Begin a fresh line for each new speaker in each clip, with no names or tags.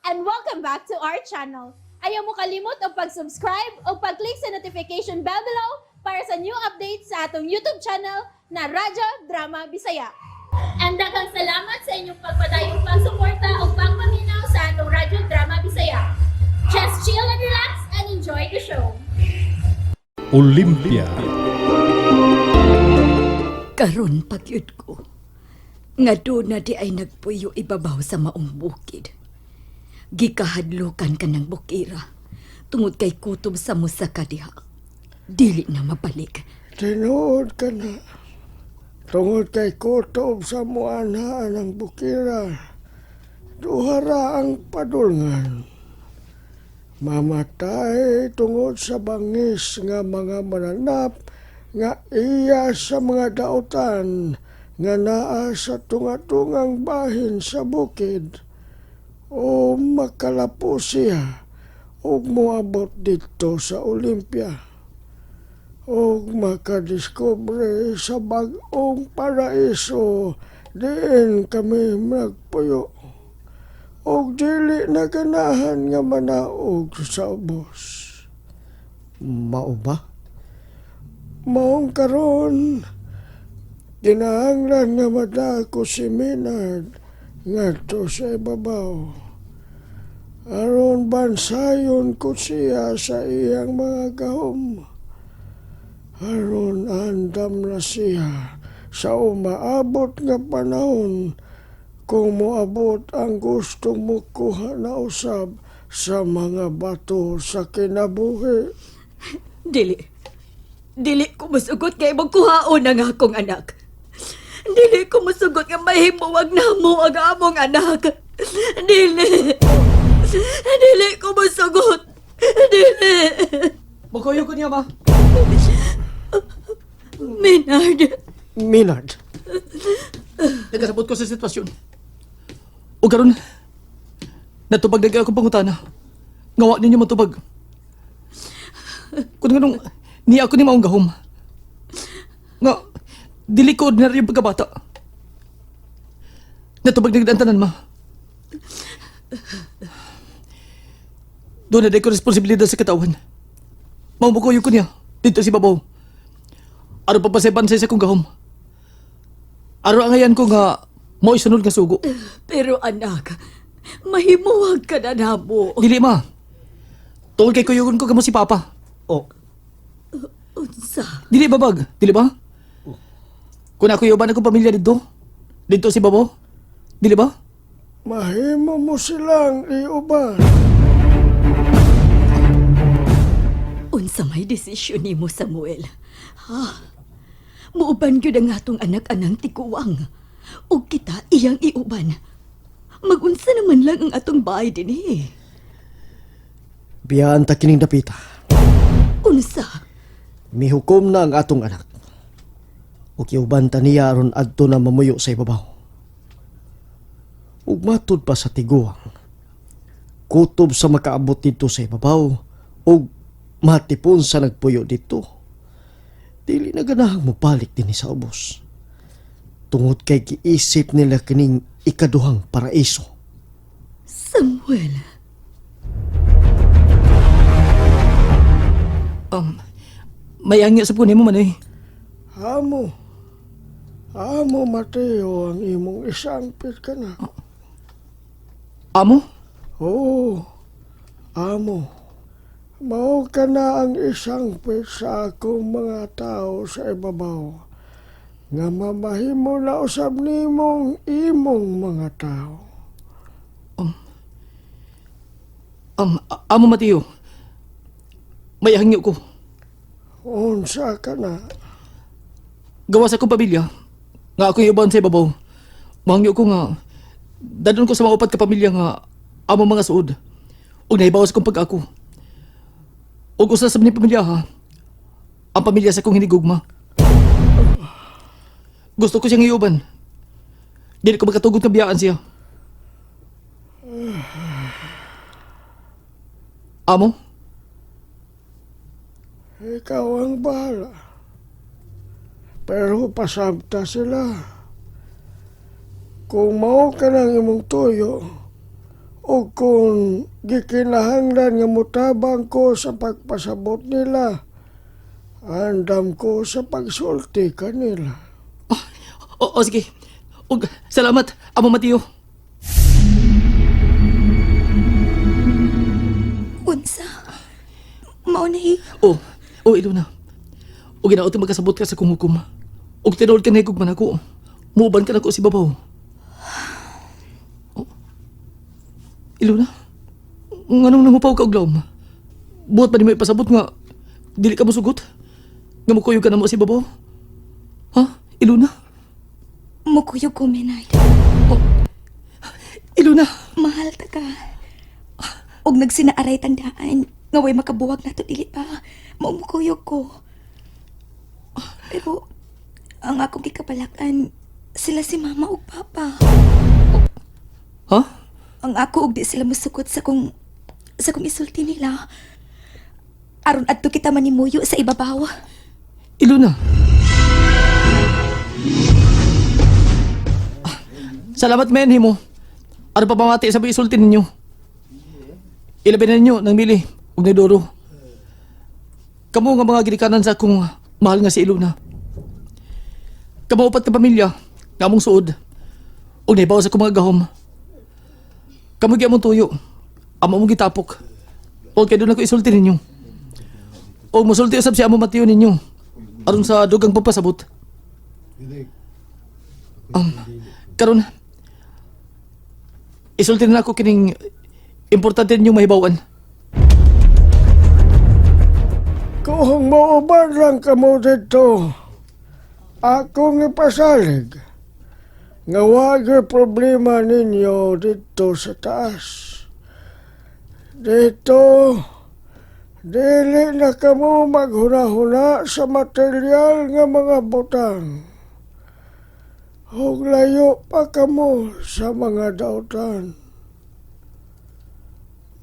And welcome back to our channel. Ayaw mo kalimot og pag-subscribe o pag-click sa notification bell below para sa new updates sa atong YouTube channel na Radyo Drama Bisaya. And daghang salamat sa inyong pagpadayong pagsuporta o pagpaminaw sa atong Radyo Drama Bisaya. Just chill and relax and enjoy the show.
Olympia.
Karon pagyud ko nga doon na di ay nagpuyo ibabaw sa maong bukid. Gikahadlukan ka ng bukira tungod kay kutob sa musaka diha. Dili na mabalik.
Tinuod ka na. Tungod kay kutob sa muanhaan ang bukira, duha ang padulngan. Mamatay tungod sa bangis nga mga mananap nga iya sa mga dautan nga naa sa tunga-tungang bahin sa bukid o makalapo siya ug moabot didto sa Olympia ug makadiskubre sa bag-ong paraiso diin kami nagpuyo ug dili na ganahan nga manaog sa ubos.
Mao ba?
Maong karon, kinahanglan nga madako si Maynard ngadto sa ibabaw, aron bansayon ko siya sa iyang mga gahom. Aron andam na siya sa umaabot nga panahon kung moabot ang gustong mukuha na usab sa mga bato sa kinabuhi.
Dili. Dili ko musugot kay imong kuhaon ang akong anak. Dili ko musugot nga mahimuwag namo ang among anak. Dili. Dili ko musugot. Dili.
Magkuyog ko niya, ma.
Maynard.
Maynard,
Nagkasabot ko sa sitwasyon. O karon, natubag na akong pangutana. Ngawa ninyo matubag. Kung ganun, niya ako ni maong gahom. Nga, dili ko ordinaryo pagkabata. Natubag na ang tanan, ma. Doon na ko responsibilidad sa katawan. Maumukoy ko niya, dito si Babaw. Aron pa sa bansay sa kong gahom. Aron angayan ko nga, mo isunod nga sugo.
Pero anak, mahimuwag ka na namo.
Dili, ma. Tungod kay kuyugon ko kamo si Papa.
Oh,
Unsa?
Dili babag, dili ba? Kung ako yuban akong pamilya dito, dito si Babo, dili ba?
Mahimo mo silang iuban.
Unsa may desisyon nimo, Samuel? Ha? Muuban gyud ang atong anak anang tiguang. Ug kita iyang iuban. Magunsa naman lang ang atong bahay dinhi.
Biyaan ta kining dapita.
Unsa?
Mihukom na ang atong anak. Ug iuban ta niya aron adto na mamuyo sa ibabaw. Ug matud pa sa tiguang, kutob sa makaabot didto sa ibabaw ug matipon sa nagpuyo didto, dili na ganahang mobalik dinhi sa ubos. Tungod kay giisip nila kining ikaduhang paraiso.
Samuel.
May angya sa punin mo man eh.
Amo. Amo, Mateo, ang imong isangpit ka na.
Amo?
Oo, amo. Mao ka na ang isangpit sa akong mga tao sa ibabaw, nga mamahimo na usab nimong imong mga tao.
Amo Mateo. May hangyo ko.
Unsa ka na?
Gawa sa akong pamilya. Nga ako iuban sa ibabaw. Mahangyo ko nga dadon ko sa mga upat ka pamilya nga amo mga suod. Ug nahibaw sa akong pag-ako. Ug usa sa mga pamilya ha. Ang pamilya sa akong hinigugma. Gusto ko siyang iuban. Dili ko makatugot nga biyaan siya. Amo?
Ikaw ang bahala. Pero pasabta sila. Kung mao ka ng imong tuyo, O kung gikinahanglan nga mutabang ko sa pagpasabot nila, andam ko sa pagsulti kanila.
O, o sige. Og salamat, Amo Mateo.
Unsa? Mao na eh.
O, o Ilona. O ginaot magkasabot ka sa kong hukom. Og tinuod ka na higugman ako. Muuban ka na ko si Babaw. O, Ilona, nganong nangupaw ka og lawom? Buhat pa ni mo ipasabot nga dili ka mosugot? Nga mukuyog ka na mo si Babaw? Ha? Ilona?
Mukuyog ko, Menard.
Ilona!
Mahal ta ka. Og nagsinaaray tandaan nga way makabuwag nato dili pa. Mao mukuyog ko. Pero ang akong gikabalakan sila si mama ug papa.
Ha?
Ang ako og di sila musukot sa kong isulti nila. Aron adto kita manimuyo sa ibabaw.
Ilona! Salamat men, himo. Ano pa pamati sa isulti ninyo? Ilabi na ninyo ng mili ug ni Doro. Kamo nga mga ginikanan sa akong mahal nga si Ilona. Kamo upat ka pamilya nga among suod ug nahibaw sa akong mga gahom. Kamo gyud among tuyo. Amo mong gitapok. O kay doon ako isulti ninyo. O musulti usab si Amo Mateo ninyo. Aron sa dugang pagpasabot. Karon isulti na ako kining importante ninyong mahibawan.
Kung muuban lang kamo dito, akong ipasalig nga wag'y problema ninyo dito sa taas. Dito, dili na kamo maghuna-huna sa material nga mga butang. Ug layo pa kamo sa mga dautan.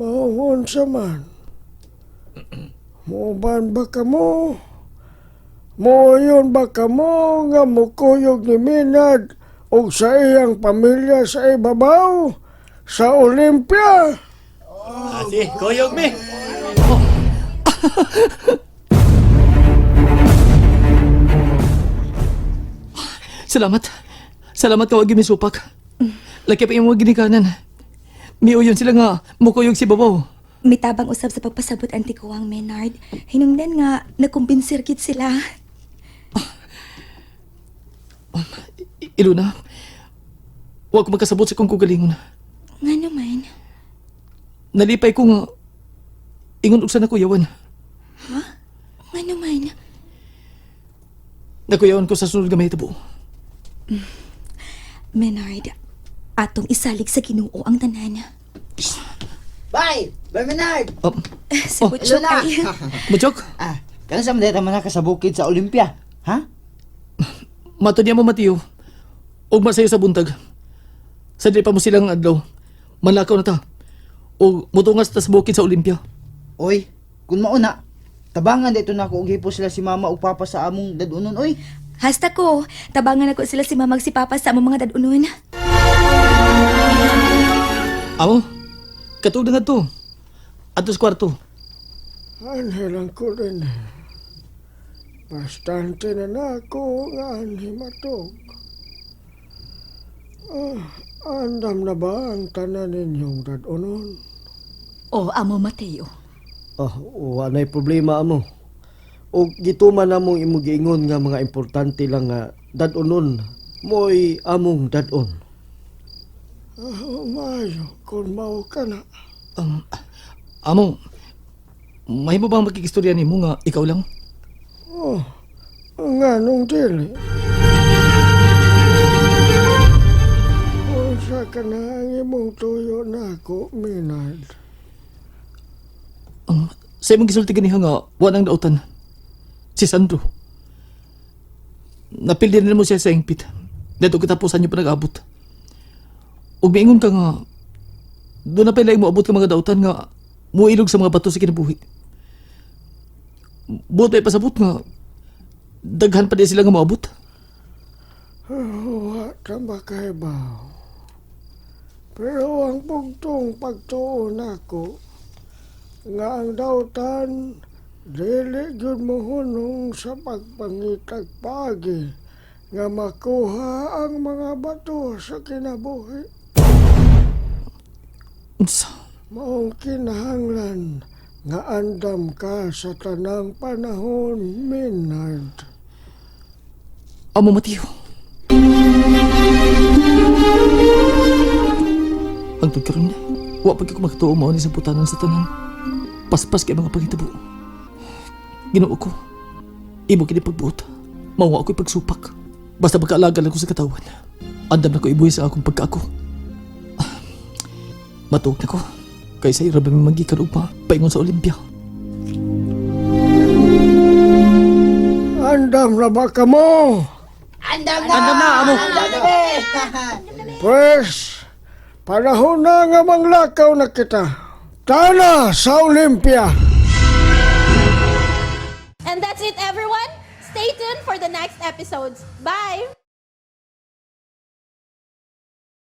Maungon sa man. Muuban ba kamo? Muuyon ba kamo nga mukuyog ni Minad og sa iyang pamilya sa ibabaw? Sa Olympia?
Sige, kuyog mi. Salamat. Salamat ka wag misupak. Laki pa imong ginikanan. Miuyon sila nga mukuyog si Babaw.
Mitabang usab sa pagpasabot ang tiguang Menard. Hinungdan nga nakumbinser gid sila.
Iluna, wag ko magkasabot sa kong kugalingon.
Nga naman.
Nalipay ko nga ingon og sa nakuyawan.
Nga naman.
Nakuyawan ko sa sunod nga mahitabo.
Menard, atong isalig sa Ginoo ang tanan.
Bye! Bye, Menard!
Si Butchok
Ilona!
ay...
Butchok,
Ah, kano sa mandeta man ka sa bukid sa Olympia? Ha?
mato niya mo Mateo. Ugma sa'yo sa buntag. Sa di pa mo silang adlaw. Manlakaw na ta. O mutungas ta sa bukid sa Olympia.
Oy, kung mauna, tabangan dito na ako og hipo sila si mama ug papa sa among dadunon oy.
Hasta ko, tabangan ako sila si mamag si papa sa among mga dadunon.
Amo, katug na nga to. Ato sa kwarto.
Anhelang ko rin. Bastante na na ako nga anhi matog. Ah, andam na ba ang tanan ninyong dadonon?
Oh, Amo Mateo.
Ah, wa na'y problema amo. O gituman namong imong giingon nga mga importante lang nga dad-onon mo'y among dad-on.
Ah, maayo kung mao ka na.
Amo, may mo bang makikistorya nimo nga ikaw lang?
Oh, nga nung dili. Unsa ka na ang imong tuyo na ako, Minard.
Sa imong gisulti ganiha nga wa nang dautan. Si Sandro. Napildi na mo siya sa ingpit. Dito katapusan niyo pa nag-abot. Ug miingon ka nga doon na pala mo abot ka mga dautan nga muilog sa mga bato sa kinabuhi. Buot ay pasabot nga daghan pa di sila nga moabot.
Wa ta makahibaw. Pero ang bugtong pagtuo nako nga ang dautan dili gyud mohunong sa pagpangitag paagi nga makuha ang mga bato sa kinabuhi.
Unsa?
Maong kinahanglan nga andam ka sa tanang panahon, Maynard.
Amo, Mateo. Hangtod karon, wa pa gyud ko makatuo mao ni sa putanan sa tanan. Paspas kay mga pangitabo. Ginoo ko, imo kini pagbuot. Mao ako'y pagsupak. Basta magkaalaga lang ko sa katawan. Andam na ko ibuhi sa akong pagkaako. Ah, matuog na ko. Kaysa ira ba may magikan ugma, paingon sa Olympia.
Andam na ba kamo?
Andam na! Andam na, amo! Andam na, be!
Pwes, panahon na nga manglakaw na kita. Tana sa Olympia!
And that's it, everyone. Stay tuned for the next episodes. Bye!